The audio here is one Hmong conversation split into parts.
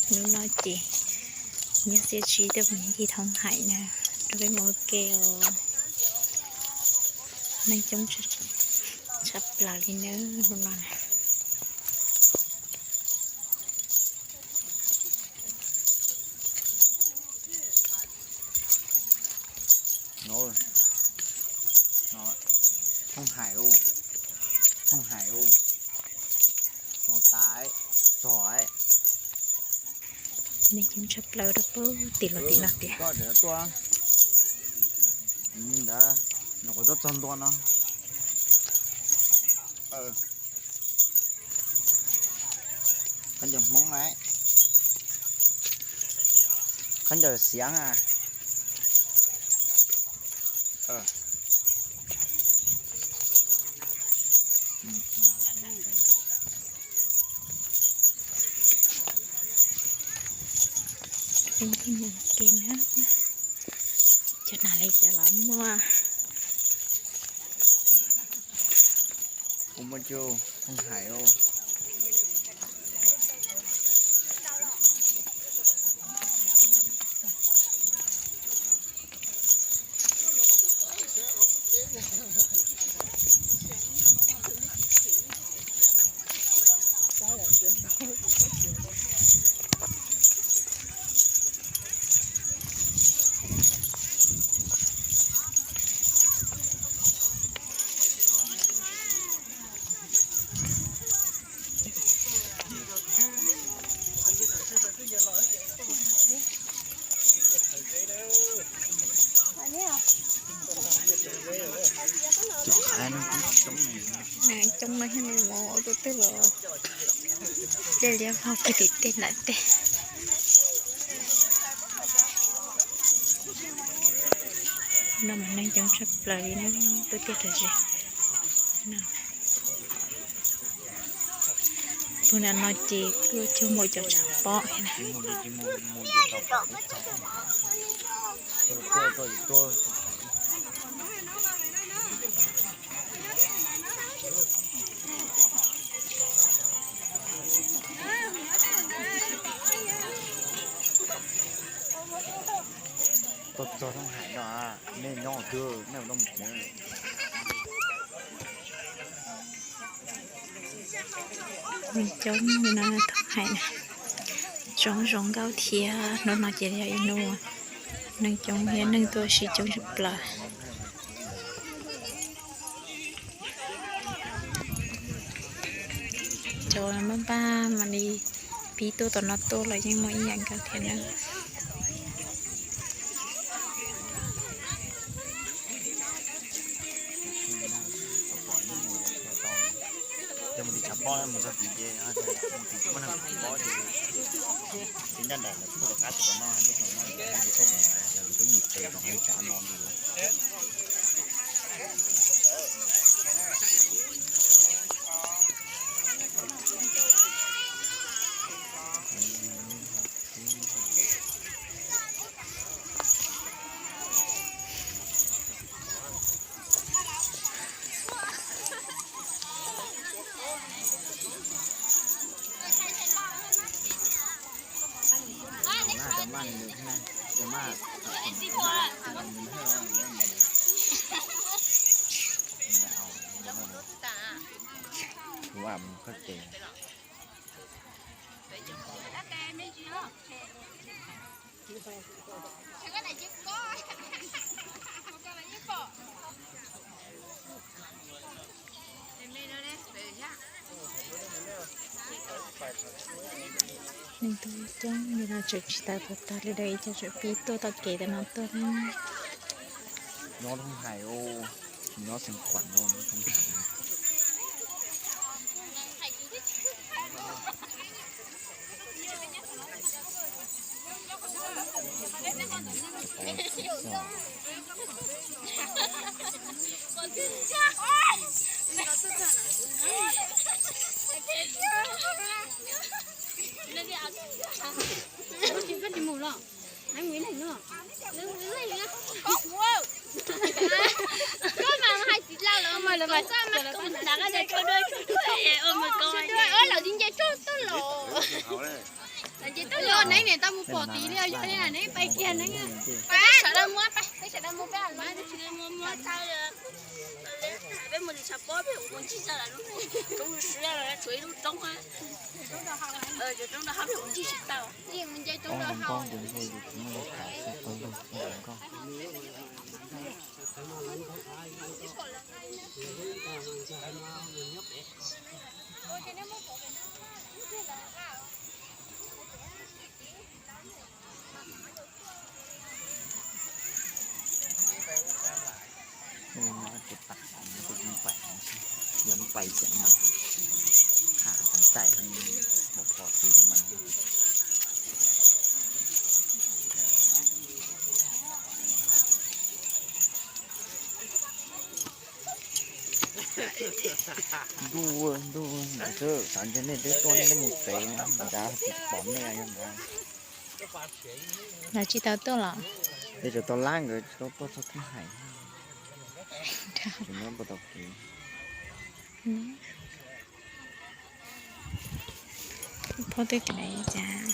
Hnub no ces nyob xiab tsis tuaj mus ncig Thoob Haim na, rau peb mus ua ke os. Neeg coob tshaj plaws li na hnub no na. Thoob Haim, Thoob Haim, txog tas, txog. Neeg coob tshaj plaws rau pem tim los tim no tiag. Ntawd, nyuam qhuav tuaj txog ntua no. Khaub ncaws Hmoob, khaub ncaws Xiav a. Peb mus ua ke na, cov nas li cas los muaj. Kuv muaj cov Thoob Haim os. Coob no xyov nws mus ua tus twg los, dej liab vog kiag tim tej nram tej. No mas neeg coob tshaj plaws li na, tuaj tiaj tag zis. Tus nram no ces tuaj cuag mus cov tshav pob na. Tuaj txog Thoob Haim no, nej nyob twg nej ua lub mus tsev. Neeg coob li no Thoob Haim na, zoo zoo nkauj thiab. Hnub no ces yog ib hnub neeg coob thiab neeg tuaj si coob tshaj plaws. Cov npaj npaj mam li pib tuaj tom no tuaj los yeej muaj ib yam nkaus thiab na. Ces mus tim tshav pob, mus txog tim ces mus tim cov pab neeg tim pob ces, ces ncaj nraim lawv tuaj rov qab tuaj tom no, tuaj tom no ces tuaj mus ces lawv twb mus tsev rau hauv tshav no lawm. Neeg tuaj coob li no tseem tsis tau tuag tag li, ib co tseem pib tuaj tom kev tom no tuaj na. Nyob Thoob Haim, nyob Xeev Khuam no Thoob Haim. Lawv tsis nce toj los, neb niam tau mus pom tid li, yog li neb pais kiag neb. Peb sawv daws mus, peb sawv daws mus, peb mus tsis tau, peb mus li tshav pob, peb mus ncig txog lawm lub roob, tshuav ib lub roob, roob rau hauv peb mus ncig tsis tau. Mus nce roob rau hauv. Tus tam, tus pais, yog pais cam no, tham tam tais, pos pos ti mas. Ntuj, ntuj, xav ntshe nej twb tuaj nej twb mus tsev, nrad tsis pom nej yog nrad. Lawv tsis tau tuaj los? Tej zaum tau lab nkawd tsis tau tuaj txog thoob hais. Tsis muab puas tau kev. Phob twb tias cas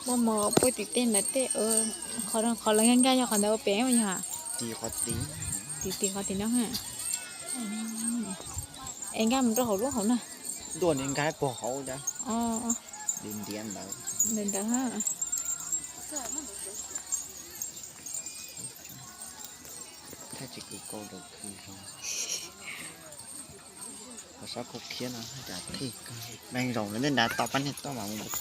muaj mos puag tim tej ntawd tej, qhov lawv nkag nkag yog qhov ntawd ua pem yog? Tim tim qhov tim no. Es nkag mus rau hauv lub hauv na. Ntuj, nkag puag hauv, ntiav ntawd. Ntawd ntawd. Thaij tsis kws kau rau khw zoo. Qhov sab khau khiab no cas thij kawg. Neeg zaum lawv tej nrad tau pab niag tuaj mas mus.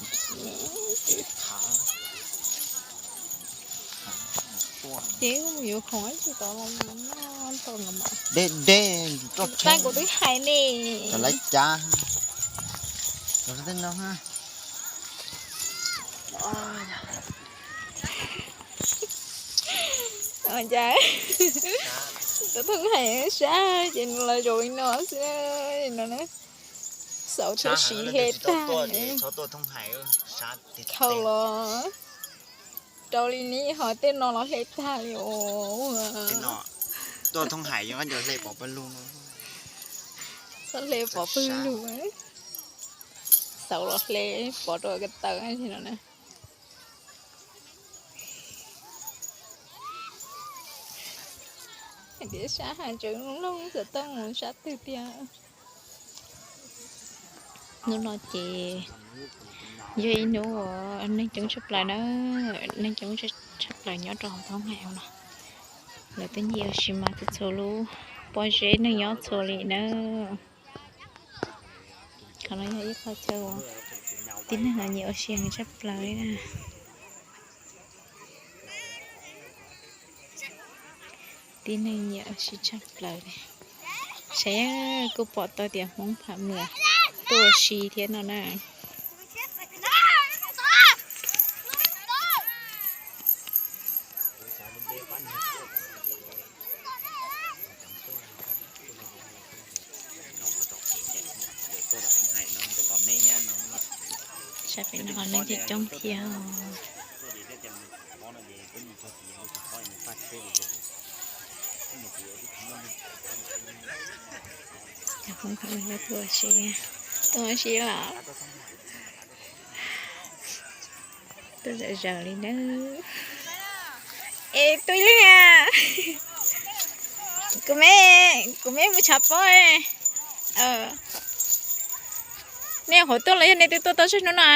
Ces yuav khoom ib tsis tau los tau deb deb, kuv twb hais ne. Lawv cas, tej no. Cas, tus thoob hais sab ces nws los zaum li no xwb no na. Xauv thiab siv hle tag. Khau los rau li ni ho tej no los hle tag li os. Tuaj thoob hais yuav hle pov pawg lug. Txhob hle pov pawg lug. Xauv los hle pov rau ko taw no na. Hais tias sab hais tseem looj xov tooj mus sab twg tiag. Hnub no ces yog ib hnub uas neeg coob tshaj plaws na, neeg coob tshaj plaws nyob rau hauv thoob hais no. Lawv twb nyiam ua si mas txhua lub pob zeb neeg nyob txhua li na. Qhov no yog ib qho chaw uas tib neeg los nyiam ua si heev tshaj plaws li na. Tib neeg nyiam ua si tshaj plaws li. Saib, kuj pom tau tias Hmoob Pham Mwm tuaj ua si thiab no na. Sab pem no neeg coob thiab. Cov Hmoob Pham Mwm tuaj ua si, tuaj ua si los tuaj zom zaws li na. Es tus ib leeg a, kuv me, kuv me mus tshav pob. Nej qhuav tuaj los yog nej twb tuaj tau txog hnub no?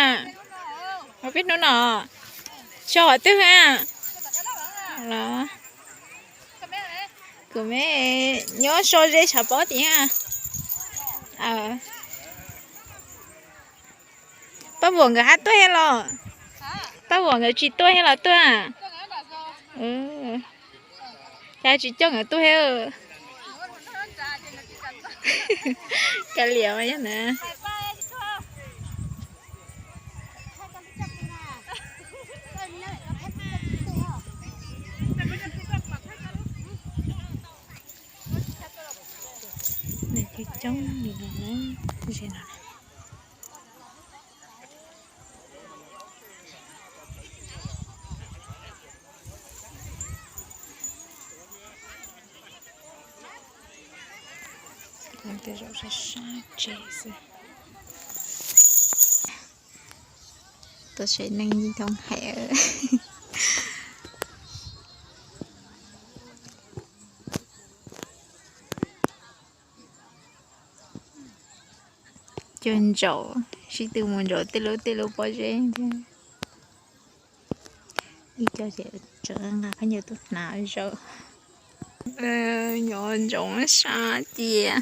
Qhov peb hnub no, so qhov twg a? Los kuv me nyob so ze tshav pob tim. Paj Vuam nkawd hab tuaj thiab los? Paj Vuam nkawd tsis tuaj thiab los tuaj? Cas tsis coj nkawd tuaj thiab? Kav liam mas yog na. Nws coob coob li no na, ze no. Zaum sab sab tsev xwb. Tuaj saib neeg yeej thoob hais. Cog ntsaum, sib tw mus ntsaum tej lub tej lub pob zeb thiab. Ib co ces tseem nqa khaub ncaws tuaj hnav zaum. Nyob ntsoov sab cia.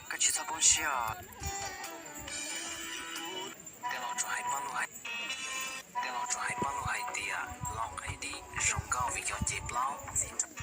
Koj tsis txhob poob siab. Tej laus tsuas hais paj lug hais, tej laus tsuas hais paj lug hais tias laus nqe dim zoo nkauj vim cov ceg plaub txiv nraug.